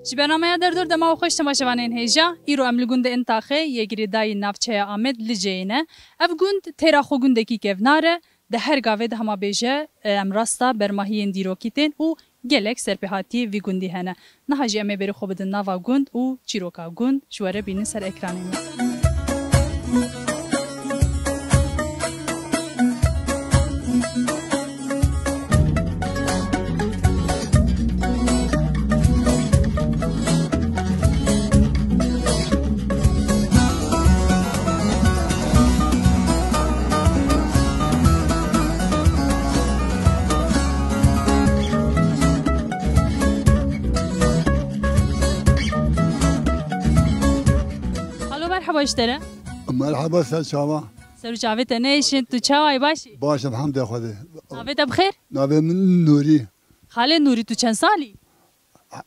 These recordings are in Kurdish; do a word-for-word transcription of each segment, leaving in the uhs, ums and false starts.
Ji bernameya Derdor dema û xweş temaşevanên hêja, îro em li gundê Intaxê yê girêdayî navçeya Amed Liceyê ne. Ev gund têra xwe gundekî kevnar e, di her gavê de hema bêje, e, em rasta bermahiyên dîrokî tên û gelek serpêhatiyê vî gundî hene. Niha jî em ê berê xwe bidin nava gund û çîroka gund ji we re bînin ser ekranê me. Alo, merhaba ji te re. Merhaba, ser çava. Ser û çavê te nehêşin, tu çawa yî, baş î? Baş, elhamdülillah Xwedê. Navê te bi xêr? Navê min Nûrî. Xalê Nûrî, tu çend salî?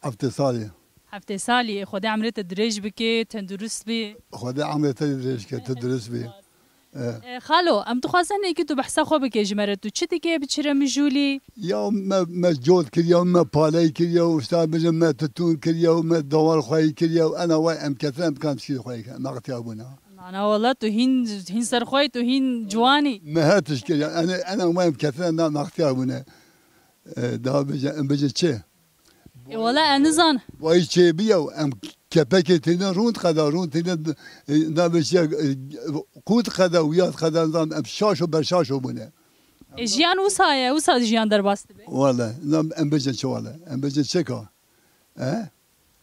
Heftê salî. Heftê salî, Xwedê emrê te dirêj bike, tendurist bî. Xwedê emrê te dirêj ke, tu dirist bî. E. E, xalo, em dixwazin êkî tu behsa xwe bike ji me re, tu çi dike, bi çi re mijûlî? Ya me, me cot kiriya, me paley kiriya, û işte bêjin me tutûn kiriya, û me dawal xweyî kiriya, û ena way em ketine em bikan tişkî xweyî ke, me qetiya bûne. Nana wala tu hîn, hîn serxweyî, tu hîn ciwanî. Me her tişt kiriya, ena, ena way em ketine na me qetiya bûne. E, daha bêje, em bêje çi? E, wala ez nizan. Vay çêbiya, em kepekê têne rûn qeda, rûn têne, e, nabê çiya, e, qût qeda, wiyat qeda, nizam, em şaş û berşaş û bûne. E, jiyan wisa ye, wisa jiyan derbas dibe. Wala, nizam, em bêjin çi wala, em bêjin çeka. E?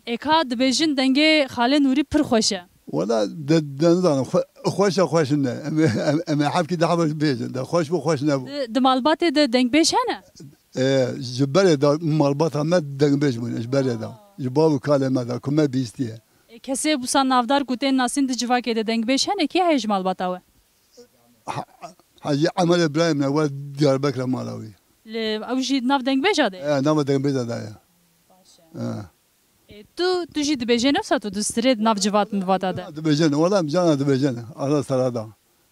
E, ka dibêjin dengê Xalê Nûrî pir xweş e. Wala, de, de nizanim, xwe-, xweş e, xweş ne. Em, em, em ê hevkî daha baş bêjin, de xweş bû, xweş nebû. Di, di malbatê de dengbêj hene? E, ji berê de malbata me dengbêj bûne, ji berê de. Ji bav û kalê me de, ku me bîstiye. E, kesê wisa navdar ku tên nasîn di civakê de dengbêj hene, kî heye ji malbata we? Ha-, Hacî Emer Îbrahîm ne, we Diyarbekir e mala wî. Lê ew jî nav dengbêja de ye? E, nava dengbêja de ye. Baş e. E. E, tu, tu jî dibêjê ne wisa tu di stirê di nav civat mivata de? Dibêjin, wala em cana dibêjin. Ara sera da.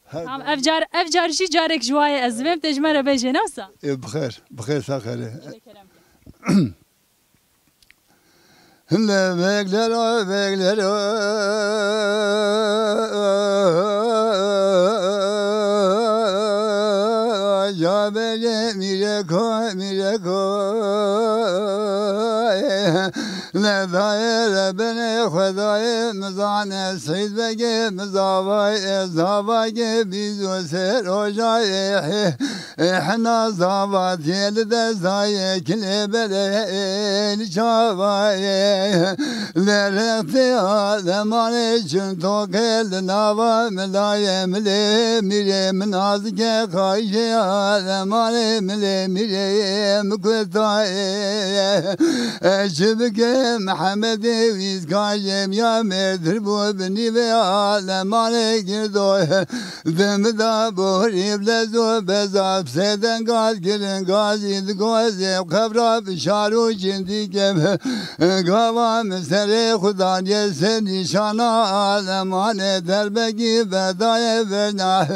Her Tamam, ev car, ev car jî carek ji wa ye ez divêm tê ji me re bêjê ne wisa? E, bi xêr, bi xêr, ser xêrê. Kerem ke. Hille beklero, beklero, ya bele mîreko, mîreko. Le dayê le benê Xwedayê mizane, Seyd Begê mizavayê, zavagê bîzo ser ocayê. E, hena zava tê li dest dayê, kilê belê, e, li çavayê. Li rextê ademanê çin tokê li nava milayê, milê mîrê min azike qayşê ademanê, milê mîrê min kutayê. E, çi bike Mihemedê wî zikajê, miya mêrtir bû bi nîvê ademanê girdo. Vê min da borî bi lez û bezaf, sê dengaz girin gazî di gozê, qevra bi şar û cindî keve. Gava min serê xudaniyê, ser nîşana alemanê, derbegî vedayê verna.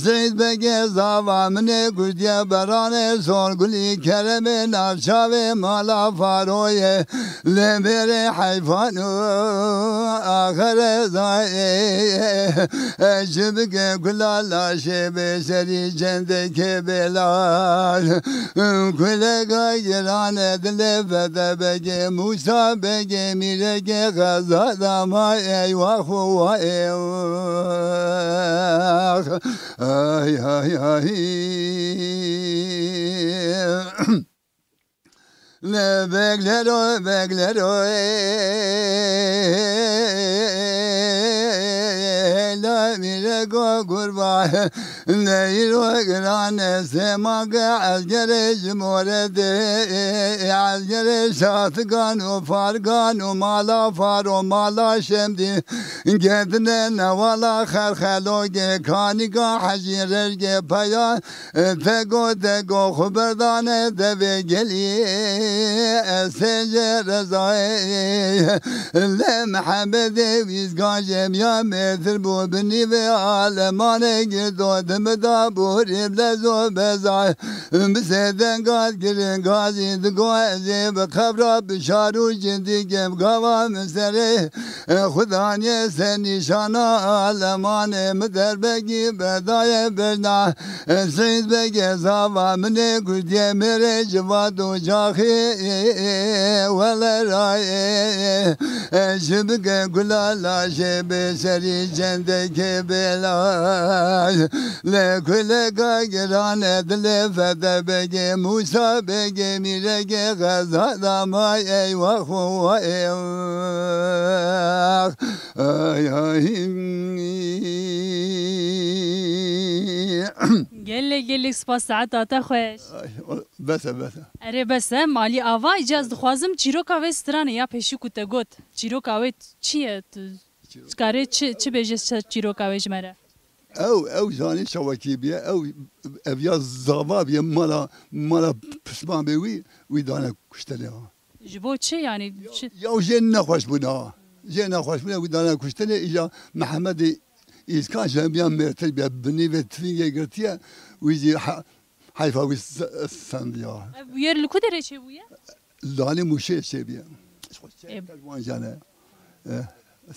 Seyd Begê zava min ê kuştiye, beranê Sorgulî, keremê navçavê mala Faroyê. Lê mêrê heyfan û axirê zayê, e, ji bike kula laşê bê serî cendekê bêla. Kuleka girane dilê Fete Begê, Mûsa Begê, mîrekê xeza dama, eywax û wa ê wax. Ay, ay, ay. Le beklero, beklero, ê, la mîreko kurba, le îro girane sêma ke ezgerê ji more de, ezgerê şatikan û farkan û mala faro, mala şemdî, ketine newala xerxelogê, kanika hecî rejgê peya, Tego, tego, xwe berdane devê gelî, ez sêjê rezayê. Le Mihemedê wîzgan jê miya mêrtir bû, bi nîvê Alemanê girdo dimida borî bi lezo bezay. Bi sê dengat girin gazî digo ez ê bi qebra bişar û cindî gem gava min serê. Xudaniyê ser nîşana alemanê mi derbegî berdaye berda. Seyîd Begê zava min ê Kurdiye mêrê civat û caxî welerayê. Ji bike gula laşê bê serî cendekê bêlaş. Lê kuleka giran e dilê Fete Begê, Mûsa Begê, Mîrekê xeza da may eywa xwe eywa. Ay, ay. Gelek gelek spas, saeta te xweş. Ay, o, bes e, bes e. Erê bes e, malî ava, îca ez dixwazim çîroka vê stranê ya pêşî ku te got. Çîroka wê çi ye? Tu dikarê çi, çi bêje ser çîroka wê ji me re? Ew, ew zanî çawekî bûye, ew ev ya zava bûye mala, mala pismamê wî, wî dane kuştinê ha. Ji bo çi yani? Çi? Ya jê nexweş bûna. Jê nexweş bûna, wî dane kuştinê, îja Mehemedê Îskan ji hemiyan mêrtir bûye, binî vê tifîngê girtiye, wî jî he-, heyfa wî se-, sendiya. Ev bûyer li ku derê çêbûye? Lanê Mûşê çêbûye. Ê, wan jane. E,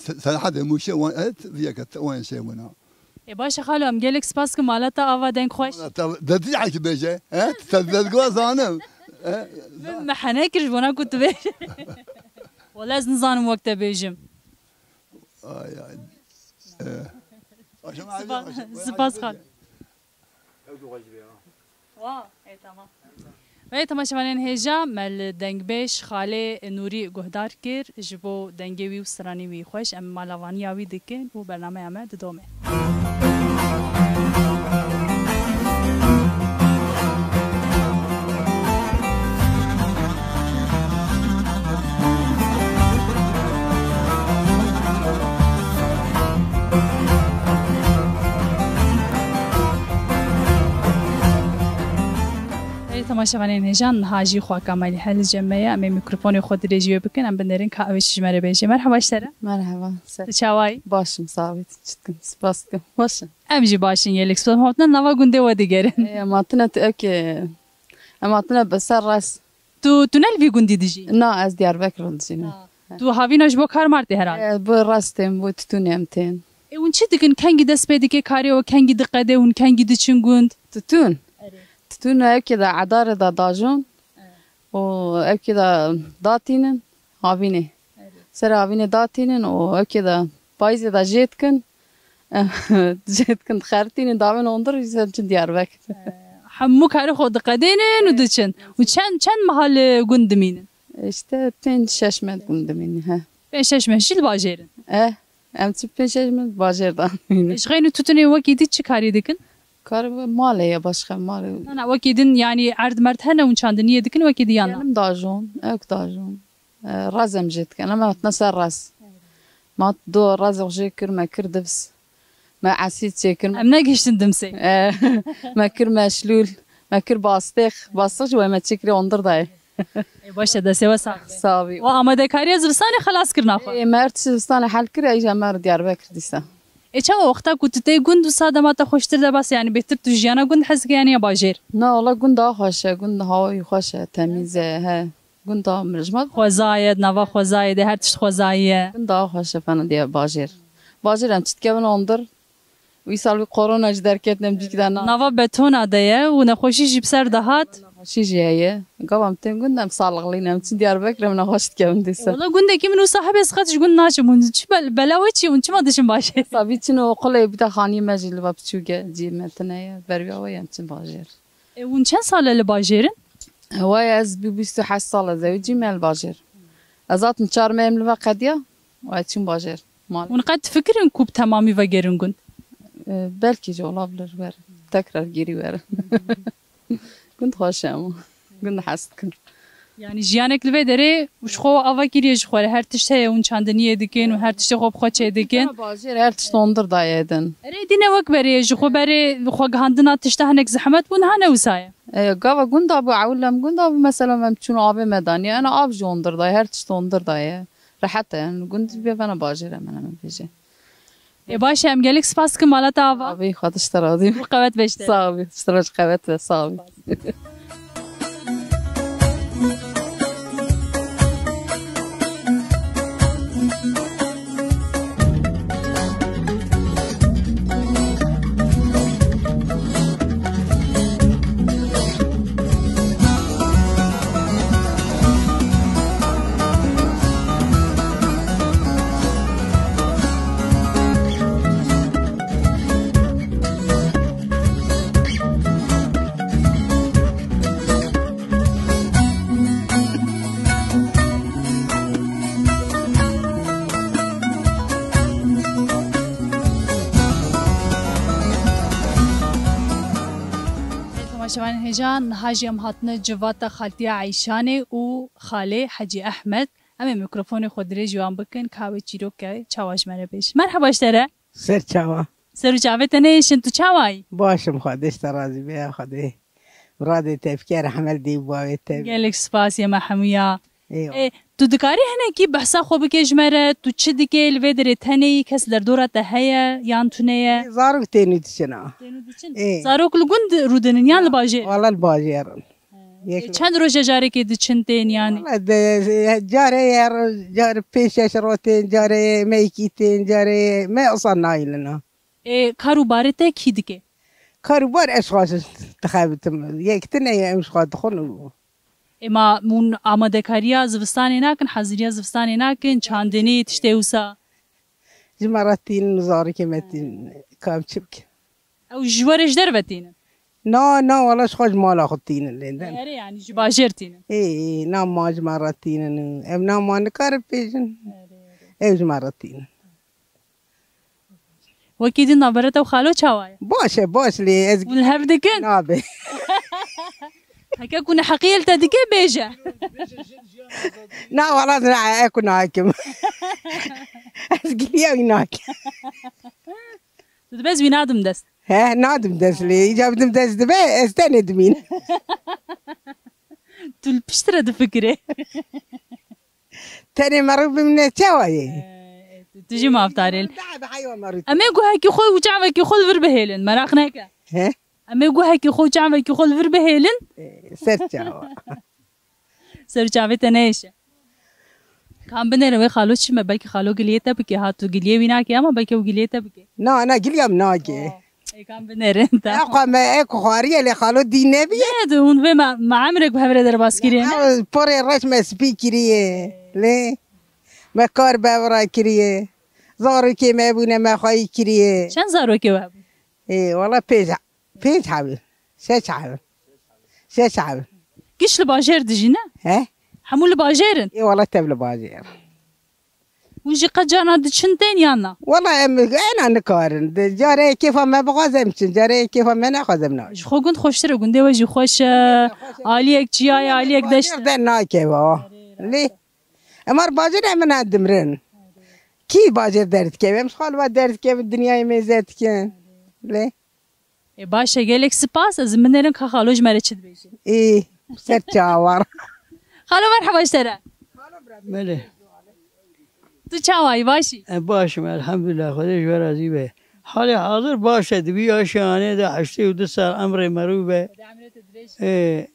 se-, Serhedê Mûşê wan et, viyeke te wan çêbûna. Ê, baş e xalo, em gelek spas kim, mala te ava deng xweş. Mala te, de dî hekî bêje, he? Te, te diguha zanim. He? Min mehene kir ji bona ku tu bêje. Wala ez nizanim wek te bêjim. Ay, ay. E. Spas, spas xalo. Wa, ê, tamam. Belê temaşevanên hêja, me li dengbêj Xalê Nûrî guhdar kir, ji bo dengê wî û stranên wî xweş, em malavaniya wî dikin û bernameya me didome. Ey temaşevanên hêja, niha jî xwaka Melîhe li cem me ye. Em ê mîkrofonê xwe dirêjî wê bikin. Em binêrin ka ew ê çi ji me re bêje. Merheba ji te re. Merheba. Ser. Tu çawa yî? Baş im, sabit. Çi dikim? Spas dikim. Baş im. Em jî baş in, gelek spas. Em hatine nava gundê we digerin. Ê, em hatine tu eke. Em hatine bi ser rast. Tu, tu ne li vî gundî dijî? Na, ez Diyarbekir dijî ne. Ha. Tu havîna ji bo kar mar tê herhalde? E, bo rastên, bo titûnê em tên. Ê, hûn çi dikin? Kengî dest pê dike karê we, kengî diqede hûn, kengî diçin gund? Titûn. Erê. Titûn ewkê de edarê de dajon. Erê. Û ewkê de datînin havînê. Erê. Ser havînê datînin û ewkê de payîzê de jê dikin. Jê dikin dixertînin, davên ondir, îsem çin Diyarbekir. Hemû karê xwe diqedênin û diçin. Û çend, çend meha li gund dimînin? İşte pênc şeş meh gund dimînin, he. Pênc şeş meh jî li bajêr in? E, em çi pênc şeş meh bajêr de dimînin. Ji xeynî tutunê wekî dî çi karî dikin? Kar malê ye, başka malê. Na, na, wekî din, yani erd merd hene hûn çandiniyê dikin wekî diyan na? Genim dajon, ewk dajon. E, razem jê dikin. Em hatine ser raz. Ma do razê xwe jê kir, me kir divs. Me esîd çêkir. Em negihiştin dimsê. E, me kir meşlûl. Me kir bastêx. Bastêx jî wê me çêkirî ondir dayê. Ê, baş e, destê we sax be. Sax bî. Wa amadekariya zivistanê xelas kirina xwe. Ê, me her tişt zivistanê hel kir, ey jî me Diyarbekir dîsa. Ê, çawa wexta ku tu tê gund wisa dema te xweştir de bas, yani bêhtir tu jiyana gund hez dike yani ya bajêr? Na, wala gund daha xweş e, gund hawayî xweş e, temîz e, he. Gund daha mirij ma. Xwezayê, di nava xwezayê de her tişt xwezayî ye. Gund daha xweş e fena diye bajêr. Bajêr em çi dikevin ondir. Wî sal wî korona jî derket, em cîk de na. Nava betona de ye û nexweşî jî bi ser de hat. Nexweşî jî heye. Gava em tên gund em sağlıklıyın, em çin Diyarbekir em nexweş dikevin dîsa. Wala gundekî min wisa hebe ez qet ji gund naçim. Hûn çi bel-, bela we çi ye? Hûn çima diçin bajêr? Sabî çin û okulê bîta xanî me jî li va piçûk e, cî me tine ye. Berwiya we em çin bajêr. E, hûn çend sal e li bajêr in? Wayê ez bî bîst û heşt sal e zewicî me li bajêr. Ez hatim çar meh em li ve qediya, wayê çûm bajêr. Mal. Hûn qet difikirin ku bi temamî vegerin gund? E, belkî jî olabilir werin. Tekrar geri werin. Gund xweş e ama. Gund hez dikin. Yani jiyanek li vê derê ji xwe ava kiriye ji xwe re, her tişt heye hûn çandiniyê dikin û her tiştê xwe bi xwe çêdikin. Bajêr her tişt ondir daye din. Erê dîne wek berê ji xwe berê xwe gihandina tişta hinek zehmet bû, niha ne wisa ye. E, gava gunda bû, ewil em gunda bû, mesela em çûn avê me daniye, ena av jî ondir daye, her tişt ondir daye. Rehet e, yani gund bê vena bajêr e, hemen hemen bêje. Ê baş e, em gelek spas dikin mala te ava. Abi, Xwedê ji te razî be. Û qewet be ji te. Sağ ol. Ji te re jî qewet be. Sağ ol. Temaşevanên hêja, niha jî em hatine civata xaltiya Eyşanê û xalê Hecî Ehmed. Em ê mikrofonê xwe dirêj wan bikin, ka wê çîroke çawa ji me re bêje. Merheba ji te re. Ser çawa? Ser û çavê te neyêşin, tu çawa yî? Baş im, Xwedê ji te razî be, ya Xwedê. Radê te bike, rehmet dî û bavê te. Gelek spas, yê me hemûya. Eyvallah. Ê, tu dikarî hinekî behsa xwe bike ji me re, tu çi dike, li vê derê tenê yî, kes derdora te heye, yan tune ye? Ê, zarok tên û diçin a. Tên û diçin? Ê. Zarok li gund rûdinin yan li bajêr? Wala li bajêr in. Yek Ê, çend roje carekê diçin tên yanî? Wala de, carê ye, car pênc şeş ro tên, carê ye me yekî tên, carê ye me esa nayilina. Ê, kar û barê te kî dike? Kar û bar ez xwe dixebitim. Yek tune ye, em ji xwe dixwin û Ê, ma hûn amadekariya zivistanê nakin, haziriya zivistanê nakin, çandinî, tiştê wisa? Ji me re tînin, zarokê me tînin, ka em çi bikin? Ew ji we re ji derve tînin? Na, na, wala ji xwe ji mala xwe tînin lê de. Erê, yanî ji bajêr tînin? Ê, ê, na ma ji me re tînin û em na ma nikarin pêjin. Erê, erê. Ew ji me re tînin. Wekî din navbera te û xalo çawa ye? Baş e, baş lê ez Hûn li hev dikin? Nabe. Heke ku neheqiyê li te dike bêje. Na, wala ez na, e ku nakim. Ez giliya wî nakim. Tu dibes wî nadim dest. He, nadim dest lê. Îca bidim dest dibe, ez tenê dimînim. Tu li pişt re difikirê. Tenê meriv bimîne çawa ye? Ee, tu, tu jî mafdarê. Daha bi heywa meriv. Em ê guhekî xwe û çavekî xwe li vir bihêlin, meraq neke. He? Em ê guhekî xwe û çavekî xwe li vir bihêlin. Ee, ser çawa. Ser çavê te neyêşe. Kan binêre wê xalo çi me, belkî xalo giliyê te bike, ha tu giliyê wî nake ama belkî ew giliyê te bike. Na, na, giliya min nake. Oh. Ê, kan binêrin te. Ew xwe me, ew ku xwarî ye, lê xalo dî nebî. Ne, tu hûn vê me, me emrek bi hev re derbas kiriye, ne? Ew porê reş me spî kiriye. Lê me kar bi hev re kiriye. Zarokê me bûne, me xweyî kiriye. Çend zarokê we hebû? Ê, wala pênc, pênc hebû. Şeş hebû. Şeş hebû. Giş li bajêr dijî, ne? He? Hemû li bajêr in? Ê, wala tev li bajêr. Hûn jî qet carna diçin tên yan na? Wala em ena nikarin. Di carê kêfa me bixwaze em çin, carê kêfa me nexwaze em naçin. Ji xwe gund xweştir e, gundê we jî xweş e. Aliyek çiya ye, aliyek deşt e. Bajêr de nakeve. Lê em ar bajêr em ena dimrin. Kî bajêr derdikeve? Em ji xwe li va derdikevin, dinyayê mêze dikin. Lê Ê, baş e, gelek spas. Ez ê binêrim ka xalo ji me re çi dibêje. Ê, ser çawa. Xalo, merheba ji te re. Belê. Tu çawa yî, baş î? E, baş im, elhamdulillah, Xwedê ji we razî be. Halê hazir baş e, di vî yaşanê de heştê û du sal emrê meriv be. Xwedê emrê te dirêj. Ê,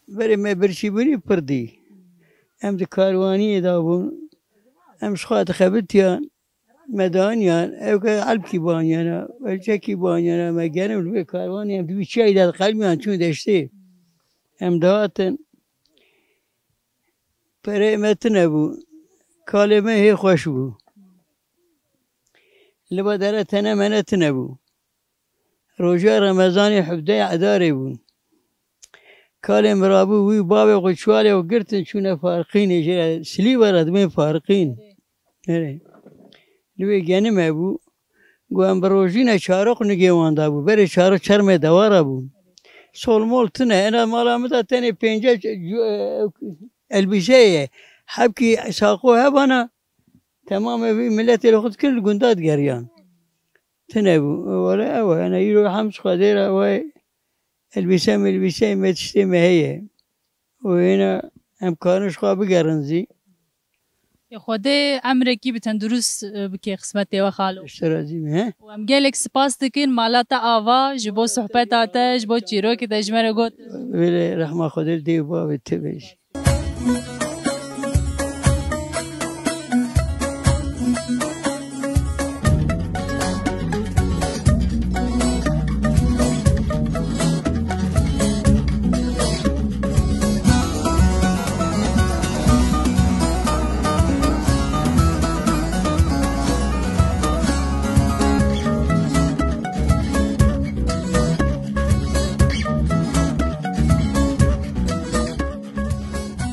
berê me birçîbûnî pir dî. Em di karwaniyê de bûn. Em ji xwe dixebitiyan. Me daniyan, ew ke elpkî baniyana, elçekî baniyana, me genim li vê karwanê em di vî çiyayî de diqelmiyan çûn deştê. Em dihatin, pereyê me tune bû, kalê me hê xweş bû. Li ba dere tene mene tune bû. Roja Remezanê hevdeh Edarê bûn. Kalê min rabû, wî bavê xwe çiwalê xwe girtin, çûne Farqînê, jê re Silîva re dibên Farqîn. Erê. Li wê genime bû. Got, em bi rojîne çarok nigê wan dabû. Berê çarok çermê dewara bûn. Solmol tune. Ena mala min de tenê pênce c-, c-, elbîse ye. Hebkî saqo hebana. Temamê vî miletê li xwe dikir li gunda digeriyan. Tune bû. Wele ew e. Ena îro hem ji Xwedê re ew e. Elbîse melbîseyê me tiştê me heye. Û hêna em karin ji xwe bigerin zî. Ê Xwedê emrekî bi tendurist, e, bike xizmetê we xalo. Ji te razî me, he? Û em gelek spas dikin mala te ava ji bo sohbeta te, ji bo çîrokê te ji me re got. Wê rehma Xwedê li dê û bavê te be jî.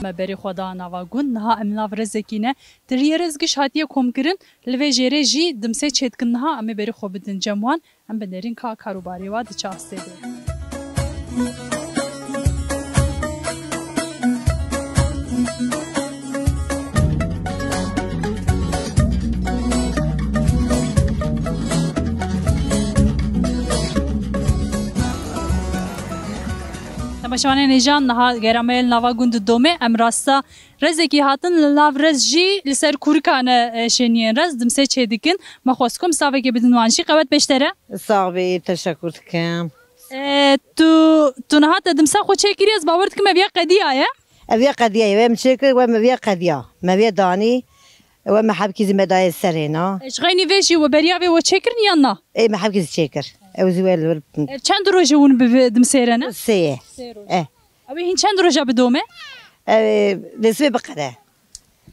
Me berê xwe da nava gund, niha em nav rezekî ne. Tiriyê rez giş hatiye komkirin, li vê jêrê jî dimsê çêdikin. Niha em ê berê xwe bidin cem wan, em binerîn ka karûbarê wa di çi astê de. Temaşevanên hêja, niha gera me yê li nava gund û domê, em rasta rezekî hatin, li nav rez jî li ser kûrikane, e, şêniyên rez dimsê çêdikin. Me xwest ku em savekê bidin wan jî. Qewet pêş te re. Sax bî, teşekur dikim. E, tu, tu niha te dimsa xwe çêkirî, ez bawer dikim ev ya qediya ye. Ev ya qediya ye, wê min çêkir, wê min ev ya qediya. Me vê danî, wê min hebkî zî me dayê serê na. E, ji xeynî vê jî we beriya vê we çêkirin yan na? Ê, me hebkî zî çêkir. Ew zî wê li vir. E, çend roj e hûn bi vê dimsêre ne? Sê ye. Sê roj. Eh. Ew ê hîn çend roja bidome? Ew ê destê biqede.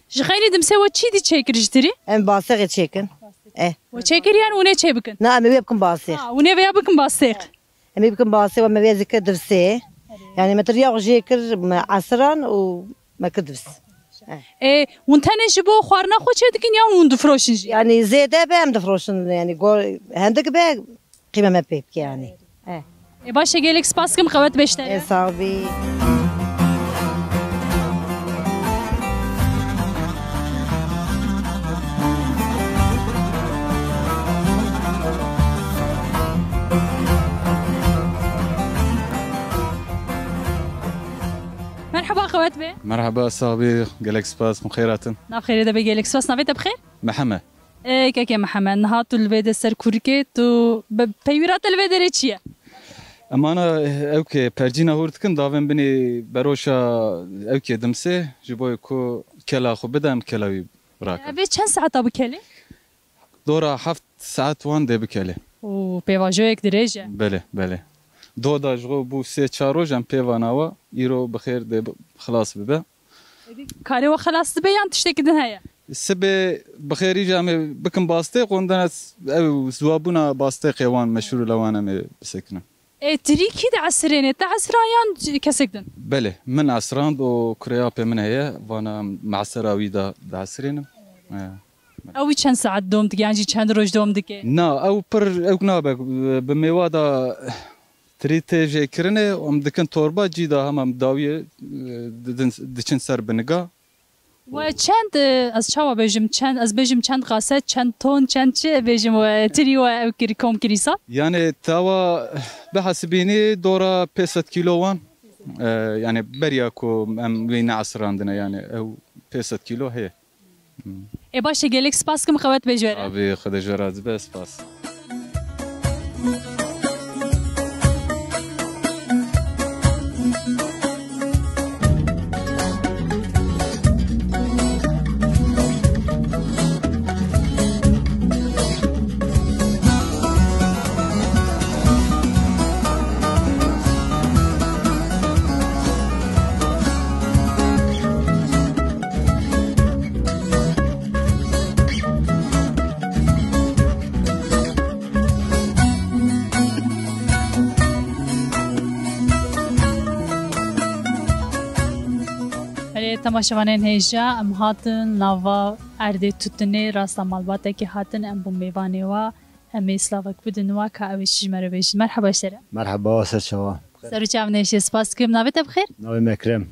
Ji xeynî dimsê we çî dî çêkir ji tirî? Em basexê çêkin. Eh. We çêkir yan hûn ê çê bikin? Na, em ê wê bikin basêx. Ha, hûn ê vêya bikin basêx. Em ê bikin basê we me vê zikir divsê. Yani me tir ya xwe jê kir me esiran û me kir divs. Eh. Ê, hûn tenê ji bo xwarina xwe çê dikin yan hûn difroşin jî? Yani zêde be em difroşin, yani go-, hendik be qîme me pê bike yani. Eh. Ê, baş e, gelek spas dikim, qewet beşte. Ê, sax bî. Merhaba, qewet be. Merhaba, sax bî, gelek spas, min xêr hatin. Nav xêrê de be, gelek spas. Navê te bi xêr? Mihemed. Ê, kekê Mihemed, niha tu li vê de ser kûrikê, tu bi peywîra te li vê derê çi ye? Em ana, ew ke percîna hûr dikin, davên binê beroşa ew ke dimsê, ji bo ku kela xwe bide, em kela wî rakin. Ev ê çend saeta bikelê? Dora heft saet wan dê bikelê. Û pêvajoyek dirêj e. Belê, belê. Do da ji xwe bû sê çar roj em pê vana we, îro bi xêr dê bi-, xilas bibe. Karê we xilas dibe yan tiştekî din heye? Sibê bi xêr îca em ê bikin bastê, qondana ew ziwabûna bastê qê wan meşhûr li wan em ê bisekinin. Ê, tirî kî diesirêne? Te esiran yan kesek din? Belê, min esirand û kurê apê min heye, vana em mesera wî de diesirênim. He. Ew wî çend saet dom dike, yan jî çend roj dom dike? Na, ew pir, ew nabe, bi mêwa de tirî tê jêkirinê, em dikin torba, cî de hema dawiyê, e, didin, diçin ser biniga. We çend, e, ez çawa bêjim, çend, ez bêjim çend kaset, çend ton, çend çi bêjim we tirî we ew kir, kom kirî sal? Yani tawa bihesibînî dora pênc sed kîlo wan. E, yani beriya ku em wî neesirandine yani ew pênc sed kîlo heye. Ê baş e, gelek spas kim, qewet be ji we re. Abi, Xwedê ji we razî be, spas. Belê, temaşevanên hêja, em hatin nava erdê tutinê, rasta malbatekê hatin, em bûn mêvanê wa, em ê slavek bidin wa, ka ew ê çi ji me re bêjin. Merheba ji te re. Merheba, ser çawa? Ser û çav nêşê, spas dikim. Navê te bi xêr? Navê me Ekrem.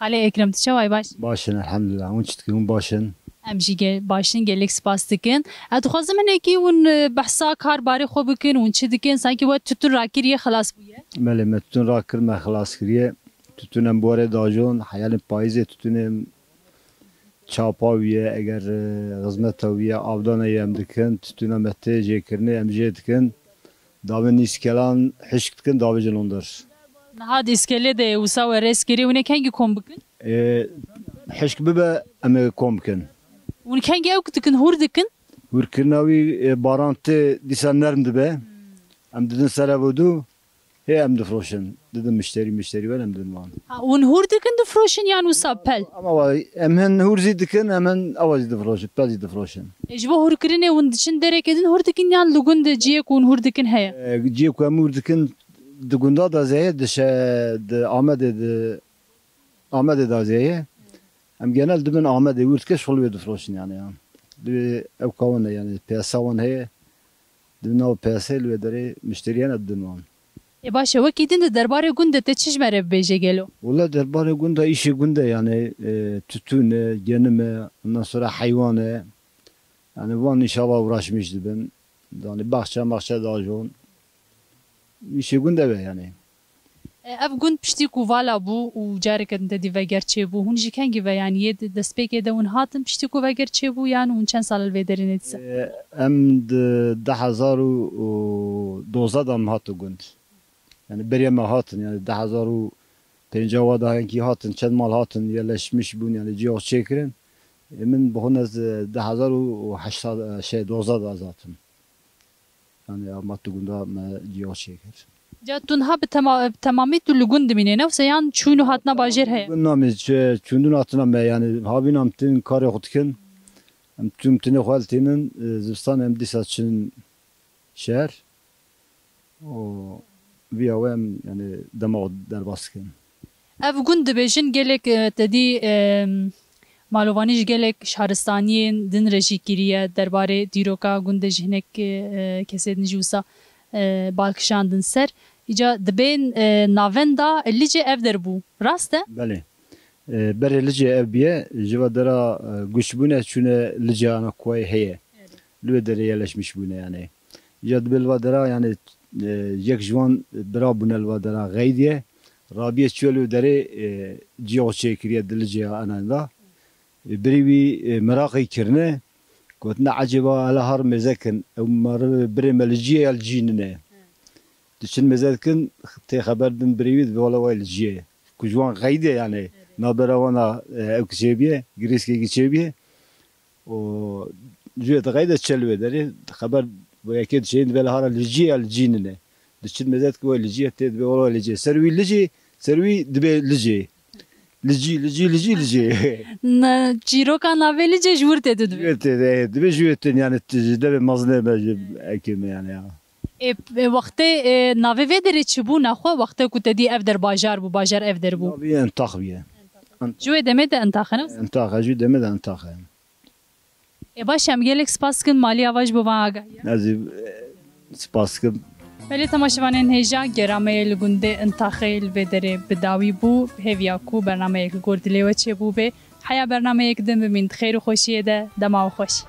Xalê Ekrem, tu çawa yî, baş? Baş in, elhamdulillah. Hûn çi dikin? Hûn baş in? Em jî ge-, baş in, gelek spas dikin. Ez dixwazim hinekî hûn, e, behsa kar barê xwe bikin, hûn çi dikin? Sankî we tutun rakiriye, xilas bûye. Belê, me tutun rakir, me xilas kiriye. Tutun em bi we re dajon, heyalên payîzê tutun em tapa wî ye, eger, e, xizmeta wî ye, avdana ye em dikin, titûna me tê jêkirinê em jê dikin. Davên îskelan hişk dikin, davêjin hundir. Niha di îskelê de wisa we rêz kirî, hûn ê kengî kom bikin? E, hişk bibe, em ê kom bikin. Hûn kengî ew dikin, hûr dikin? Hûrkirina wî, e, baran tê, dîsa nerm dibe. Em didin ser ev û du, hê em difiroşin. Didin mişterî, mişterî wer em didin wan. Ha, hûn hûr dikin difiroşin yan wisa pel? Ama wa, em hin hûr zî dikin, em hin ewa zî difiroşin, pel zî difiroşin. E, ji bo hûrkirinê hûn diçin derekê din hûr dikin yan li gund de ciyê ku hûn hûr dikin heye? E, ciyê ku em hûr dikin di gunda da zê heye, di şe-, di Amedê, di Amedê da zê heye. Em genel dibin Amedê hûr dike, şol wê difiroşin yani ya. Divê ew kawin e yani, piyasa wan heye. Di nav piyasê li wê derê mişteriyên didin wan. Ê baş e, wekî din di derbarê gund de te çi ji me re bibêje gelo? Wele derbarê gund de, îşê gund e yani, e, titûn e, genim e, ondan sonra heywan e. Yani van inşallah uğraşmış dibin. Yani baxçe maxçe dajon. Îşê gund ev e yani. E, ev gund piştî ku vala bû û careke din te dî veger çêbû, hûn ji kengî ve, yanî yê di destpêkê de hûn hatin piştî ku veger çêbû, yan hûn çend sal li vê derê nedîsa? E, em di du hezar û dozdeh de em hatin gund. Yani beriya me hatin, yani du hezar û pênca wa da hinkî hatin, çend mal hatin, yerleşmiş bûn, yani cihaz çêkirin. E, min bi xwe nez du hezar û heşt, şey, dozdeh de ez hatim. Yani ama tu gunda me cihaz çêkir. Ca tu niha bi tema-, bi temamî tu li gund dimînê, ne wisa yan çûn û hatina bajêr heye? Gund namî, çi-, çûndin hatina me, yani havîn em tin karê xwe dikin. Em tüm tinê xwe tînin, e, zivistan em dîsa çin şehir. O, viya we em, yani dema xwe derbas dikin. Ev gund dibêjin gelek, e, te dî, e, malovanî ji gelek şaristaniyên din re jî kiriye derbarê dîroka gundê ji hinek, e, kesê din jî wisa, e, bal kişandin ser. Îca dibên, e, navenda Licê ev der bû. Rast e? Belê. E, berê Licê ev biye, ji va dera, e, guç bûne, çûne Licê ana kuayê heye. Li wê derê yerleşmiş bûne yani. Ya dibe li va dera yani, e, yek ji wan bira bûne li va dera Xeydiye. Rabiye çûye li wê derê, e, ciya xwe çêkiriye di Licê ya Enenda. E, birî wî, e, meraqê kirine. Gotine ecêba hele har mêze kin. Ew meriv birê me li cî ye ya li cî nine. Diçin mêze dikin, tê xeber din birî wî dibe wele way li cî ye. Ku ji wan Xeydiye yani. Nabera wana, e, ew ki çêbiye, girîskekî çêbiye. û ji wê dixeyde çe li wê derê, xeber bo yekê diçe, dibe li hara li cî ya li cî nine. Diçin mêze dike we li cî ye, tê dibe wala li cî. Ser wî li cî, ser wî dibe li cî. Li cî, li cî, li cî, li cî. Ne, çîroka navê Licê ji wir tê tu dibê. Ji wir tê, e, dibe ji wir tê, yani, t-, ji devê mezin e, be, ji ekê me, yani, ya. E, e, wextê, e, navê vê derê çi bû, naxwe? Wextê ku te dî ev der bajar bû, bajar ev der bû. Navê Entax bûye. Ji wê demê de Entax e, ne? Entax e, ji wê demê de Entax e. Ê baş, em gelek spas dikin, malî ava ji bo van agahiya. Ez ê, e, spas dikim. Belê temaşevanên hêja, gera me yê li gundê Intaxê li vê derê bi dawî bû. Hêviya ku bernameyek li gor dilê we çêbû bê. Heya bernameyek din bimîn di xêr û xweşiyê de. Dema we xweş.